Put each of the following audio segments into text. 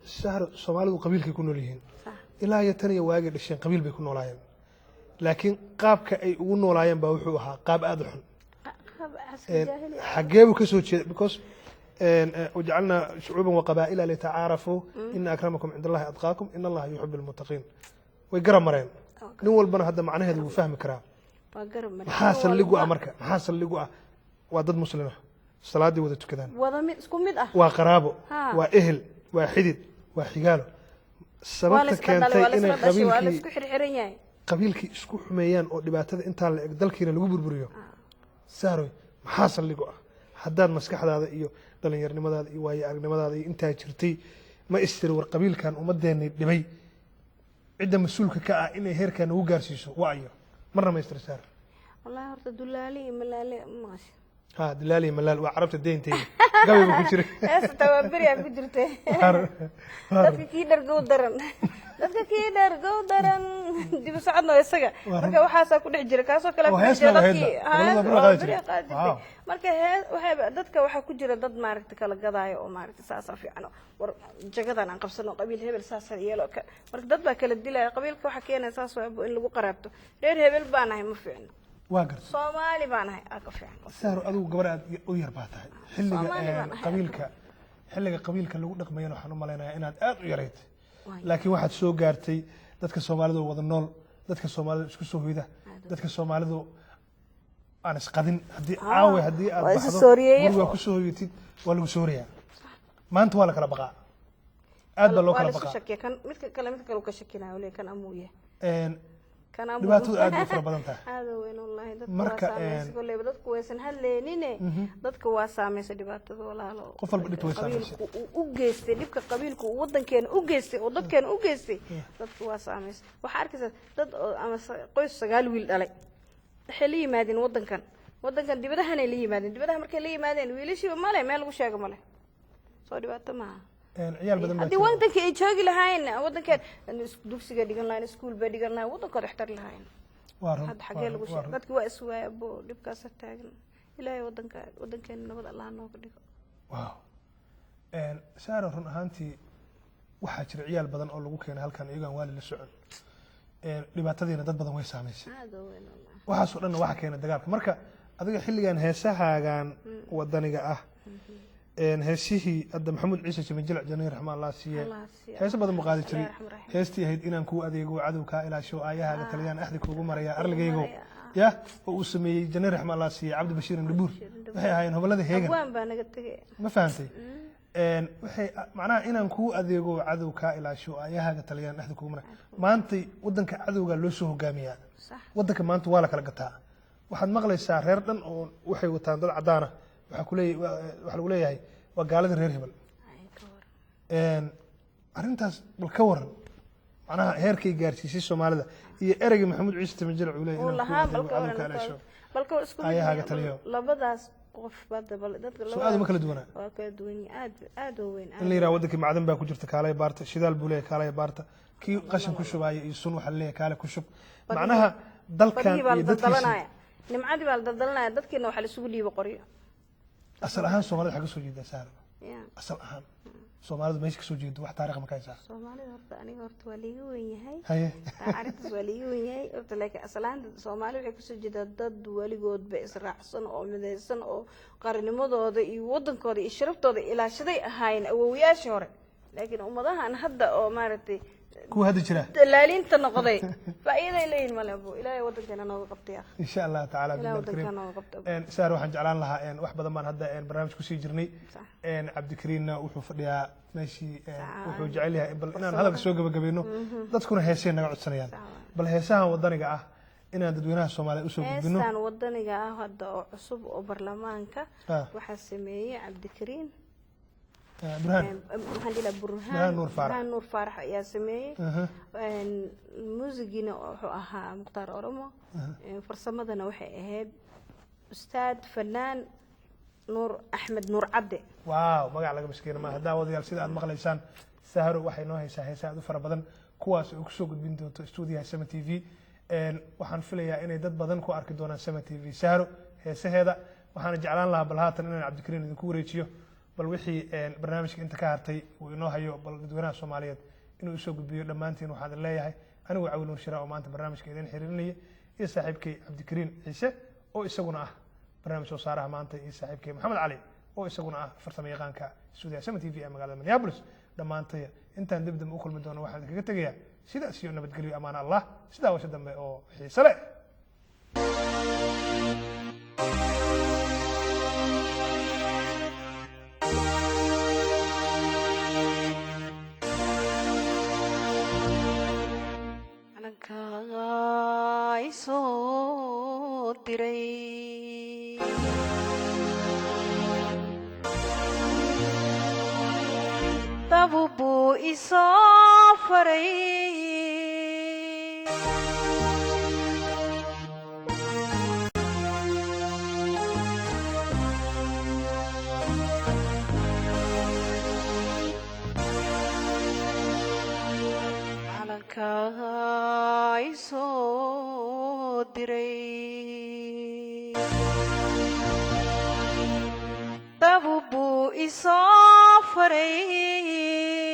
Sahro, Soomaalidu qabiilkay ku nool yihiin. Ilaa iyo tan iyo waagay dhasheen qabiil bay ku noolaayeen, laakiin qaabka ay ugu noolaayeen baa wuxuu ahaa qaab aada u xun. Qaab casri jaahili ah. Xagee buu ka soo jeeda? Because وجعلنا شعوبا وقبائل لتعارفوا إن أكرمكم عند الله أتقاكم إن الله يحب المتقين. Way garab mareen. Nin walbana hadda macnaheedu wuu fahmi karaa. Waa garab mareen. Maxaa saldhig u ah marka? Maxaa saldhig u ah? Waa dad muslima, salaadii wada tukadaan, wada mid, isku mid ah. Waa qaraabo, waa ehel, waa xidid, waa xigaalo. Waa Sababta la isla dhalay, keentay waa la inay isla dhashay, waa la qabiilkii isku xirxiran yahay. Qabiilkii isku xumeeyaan oo dhibaatada intaa la eg dalkiina lagu burburiyo, Sahroy, maxaa saldhig u ah? Haddaad maskaxdaada iyo dhallinyarnimadaada iyo waayo aragnimadaada iyo intaa jirtay ma istiri, war qabiilkan ummadeenay dhibay, cidda mas-uulka ka ah inay heerkan nagu gaarsiiso waa ayo? Marna ma istiri, Sahro? Wallahi horta dulaali iyo malaale ma maqashay? Ha, dilaali iyo malaal waa carabta deynteyda, gabay ba ku jiray. Heesta waa beriyaa ku jirtay. Dadka kii dhargow daran, dadka kii dhargow daran, dibu socodna waa isaga. Marka waxaasaa ku dhex jira, kaasoo kale Oo ku dhex heesna jira waa dadkii. heedba. Gobolada beri qaadi Waa jiray. beri qaadi jirtay. Marka hees waxay dadka waxaa ku jira dad maaragta kala gadaayo oo maaragta saasaa fiican oo war jagadan aan qabsano, qabiil hebel saasaa yeelo ka. Marka dad baa kala dilaya. Qabiilka waxaa keenaya saas waa in lagu qaraabto. Reer hebel baan ahay ma fiicno. Waa gartay. Soomaali baan ahay aa ka fiican. Sahro, adigu gabar aad u yar baa tahay xilliga Soomaali baan ahay. Qabiilka, xilliga qabiilka lagu dhaqmayana waxaan u malaynayaa inaad aad u yarayd. Waa. Laakiin waxaad soo gaartay dadka Soomaalida oo wada nool, dadka Soomaalida isku soo hoyda, dadka Soomaalidu aan isqadin. Haddii caawe haddii aad Waa isu baxdo sooriyeeye. Gurigaa kusoo hoyatid, waa lagu sooriyaa. Maanta waa la kala baqaa, aad baa loo Waa kala la isku baqaa. Shakiya kan midka kale, midka kale uu ka shakinaya, uu leeyahay kan amuu yahay, kan amuu. Dhibaatadu aad bay u fara badan tahay. Aad u weyn wallahi. Dadka Marka, waa saameysay kolleyba. Dadku waysan hadleynine, dadka waa saameysay dhibaatada, walaalo. Qof walba dhibta way saameysay. Qabiilku uu u geystay dhibka, qabiilku uu wadankeena u geystay oo dadkeena u geystay, dadka waa saameysay. Waxaa arkaysaa dad oo ama qoys 9 wiil dhalay, waxay la yimaadeen wadankan dibadahanay la yimaadeen. Dibadaha markay la yimaadeen, wiilashiiba male, meel lagu sheego male. Soo dhibaato maaha? Ciyaal badan baa Haddii jira. wadanka ay joogi lahaayeen, wadankan dugsiga dhigan lahayn, iskuul bay dhigan lahayn, wadankooda waxtari lahayn. Waa run. Hadda Waa xagee run, lagu waa sheeg run. Dadki waa iswaaya bo, dhibkaasa taagan. Ilaahay wadanka, wadankeena nabad Allah nooga dhigo. Wow. Saara, run ahaantii waxaa jira ciyaal badan oo lagu keenay halkan iyagoon waali la socon. Dhibaatadiina dad badan way saamaysay. Aada u weyn wallahi. Waxaasoo dhanna waxaa keenay dagaalka. Marka adiga xilligan heesahaagan wadaniga ah, heesihii hadda Maxamuud Ciise Jimijilic, janay raxmaan Allah siiye, Allah siiyo. Heese badan buu qaadi jiray. Ilaahay raxmaan raxiim. Heestii ahayd inaan kuu adeego, cadow kaa ilaasho, aayahaaga taliyaan, axdi kuugu maraya arligaygo, maraya. Ya oo uu sameeyey janay raxmaan Allah siiye Cabdi Bashiir Indhabuur, waxay ahaayeen hobolada Heegan. Abwaan baa naga tegay. Ma fahantay? Waxay macnaha inaan kuu adeego, cadow kaa ilaasho, aayahaaga taliyaan, dhexda kugu mara. Maantay wadanka cadowgaa loo soo hogaamiyaa. Wadanka maanta waa la kala gataa. Waxaad maqlaysaa reer dhan oo waxay wataan dad caddaana, waxaa kuleey waxaa lagu leeyahay waa gaalada reer hebel. Ay, ka waran. Arrintaas bal ka waran, macnaha heerkay gaarsiisay Soomaalida iyo ereyga Maxamuud Ciise Timajilic uu leeyahay uu inaan kuu lahaa adeego, bal ka cadow kaa waran. ilaasho, Bal ka isku mid aayahaaga miya? taliyo. Labadaas qof bada bal dadka Soo aad uma kala duwanaa? Waa kala duwan yihiin, aad aad u weyn. In la yidhaha wadankii macdan baa ku jirta, kaalaya baarta, shidaal buu leeyahay, kaalaya baarta, kii qashin ku shubaaya iyo sun waxaa laleeyahay kaale ku shub. Macnaha dalkan Badihii baa iyo la dadkiisa daldalanaya, nimcadii baa la daldalanaya, dadkiina waxaa la isugu dhiiba qoryo. Asal ahaan Soomaalida waxaa kasoo jeedaa, Saaro, Ya. asal ahaan Soomaalidu meesha kasoo jeedo wax taariikh ma ka haysaa? Soomaalida horta aniga horta waa liiga weyn yahay. Arrintaas waa liiga weyn yahay horta, laakiin asal ahaan Soomaali waxay kasoo jeedaa dad weligoodba israacsan oo midaysan oo qarinimadooda iyo wadankooda iyo sharaftooda ilaashaday ahaayeen awowayaashii hore. Laakiin ummadahan hadda oo maaragtay Kuwa hadda jira dalaaliinta noqday, faa'iiday leeyihin male. Bu Ilaahay wadankeena nooga qabtay akh. Insha Allah tacaala. Ilaahay Billahi kariim. wadanka nooga qabta. Saar, waxaan jeclaan lahaa wax badan baan hadda barnaamij kusii jirnay. Cabdikariinna wuxuu fadhiyaa meeshii, wuxuu jecel yahay bal inaan hadalka soo gabagabayno. Dadkuna heesay naga codsanayaan. Bal heesahan wadaniga ah inaan dadweynaha Soomaaliya usoo gudbino. Heestan wadaniga ah hadda oo cusub oo baarlamaanka waxaa sameeyey Cabdikariin. Burhaan. Waxaan dhihi lahaa Burhaan. Burhaan Nuur Faarax. Burhaan Nuur Faarax ayaa sameeyey. Muusigiina wuxuu ahaa Mukhtaar Oromo. Farsamadana waxay ahayd ustaad fanaan Nuur Axmed Nuur Cabde. Waaw, magac laga maskiina maaha. Daawadayaal, sida aad maqlaysaan, Sahro waxay noo haysaa heesa aad u fara badan, kuwaas oo kusoo gudbin doonto stuudiyaha Sama TV. Waxaan filayaa inay dad badan ku arki doonaan Sama TV Sahro heesaheeda. Waxaana jeclaan lahaa bal haatan inaan Cabdikariin idinku wareejiyo. Bal wixii barnaamijka inta ka hartay uu inoo hayo, bal dadweynaha Soomaaliyeed inuu isoo gudbiyo. Dhammaantiin waxaan idin leeyahay, anigu Cawil Nuur Shira oo maanta barnaamijka idin xiriirinaya, iyo saaxiibkay Cabdikariin Ciise oo isaguna ah barnaamij soo saaraha maanta, iyo saaxiibkay Maxamed Cali oo isaguna ah farsamo yaqaanka stuudiyaha Sama TV ee magaalada Minneapolis, dhammaantaya intaan dib dambe u kulmi doono waxaan idinkaga tegayaa sidaas iyo nabadgelyo, amaana Allah, sidaa washa dambe oo xiise leh. Calankaa isoo diray, dabu buu isoo faray. Calankaa isoo diray, dabu buu isoo faray.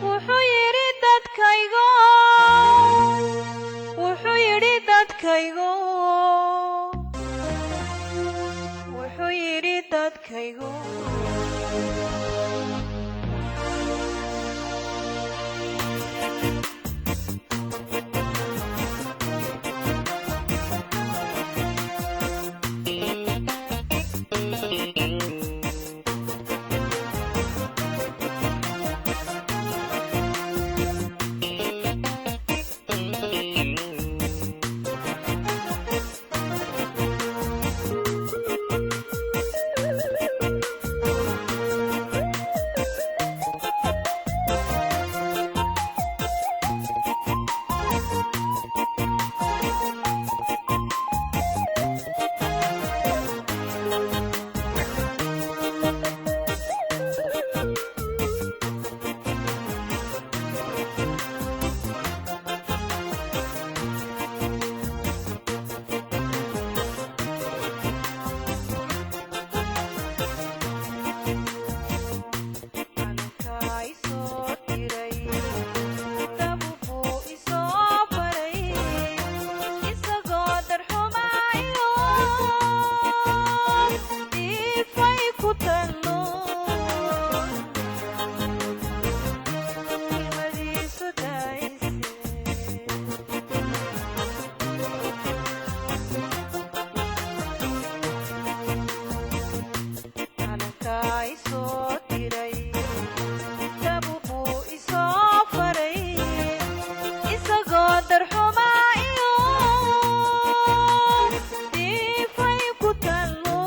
Wuxuu yidhi dadkaygo, wuxuu yidhi dadkaygo, wuxuu yidhi dadkaygo. Calankaa isoo diray, dabu buu isoo faray, isagoo darxumaayo dhiifay ku tallo ilmadiisu dayse. Calankaa isoo diray, dabu buu isoo faray, isagoo darxumaayo dhiifay ku tallo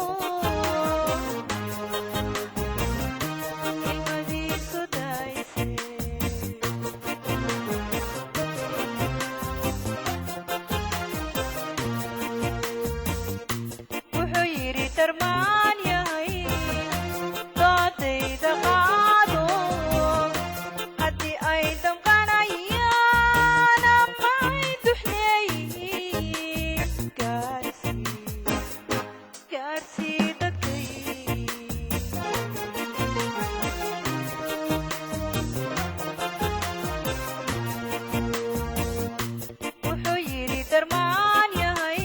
ilmadiisu dayse. Wuxuu yidhi darmaan yahay doodayda qaado, haddii ay damqanayaan ama ay duxleeyihiin, gaarsii, gaarsii dadkay. Wuxuu yidhi darmaan yahay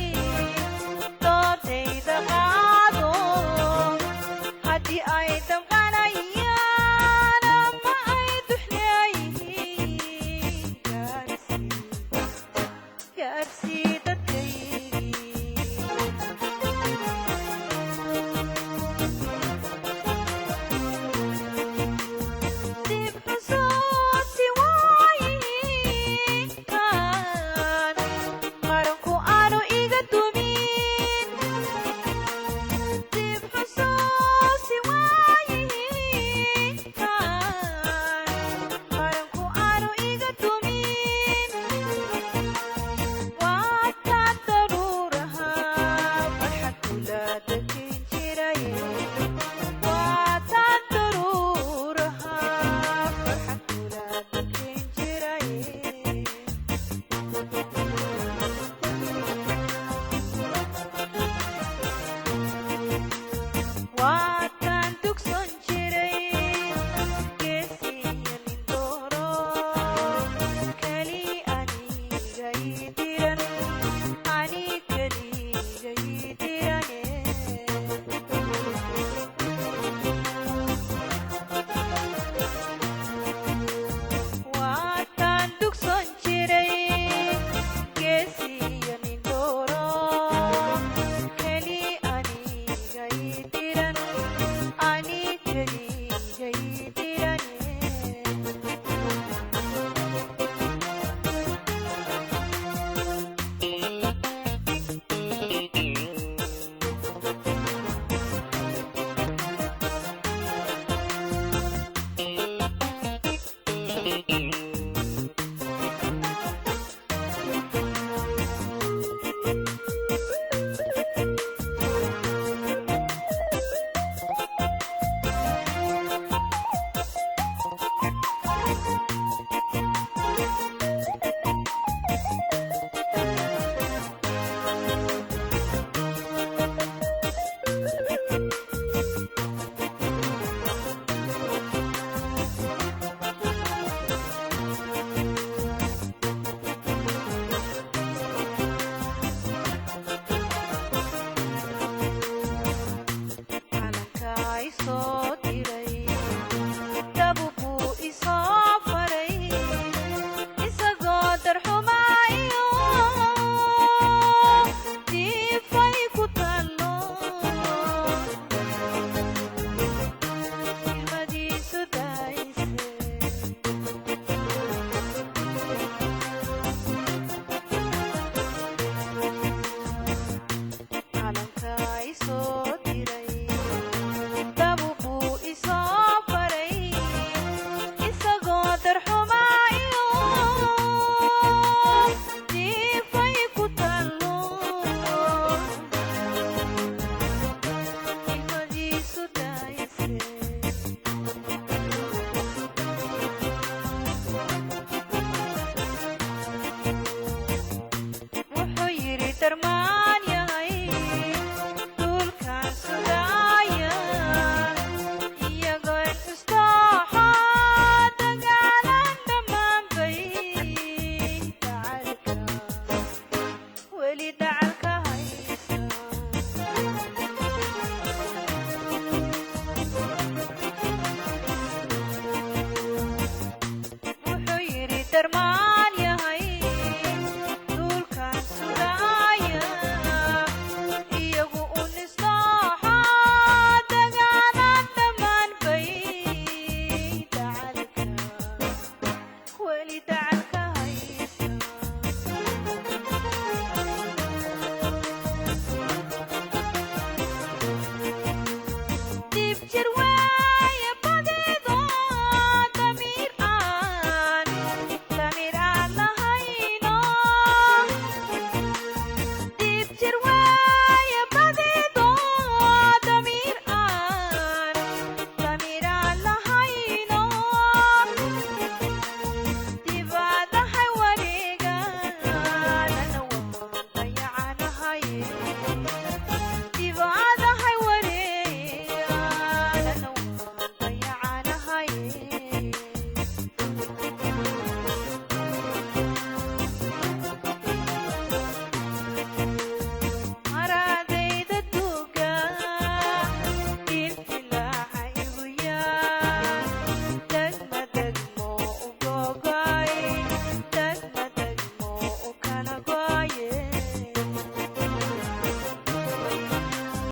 doodayda qaado, haddii ay damqanayaan ama ay duxleeyihiin. Darmaan yahay duulkan sugaaya, iyagu un isdooxa dagaalan dhammaan bay dacalka weli dacal.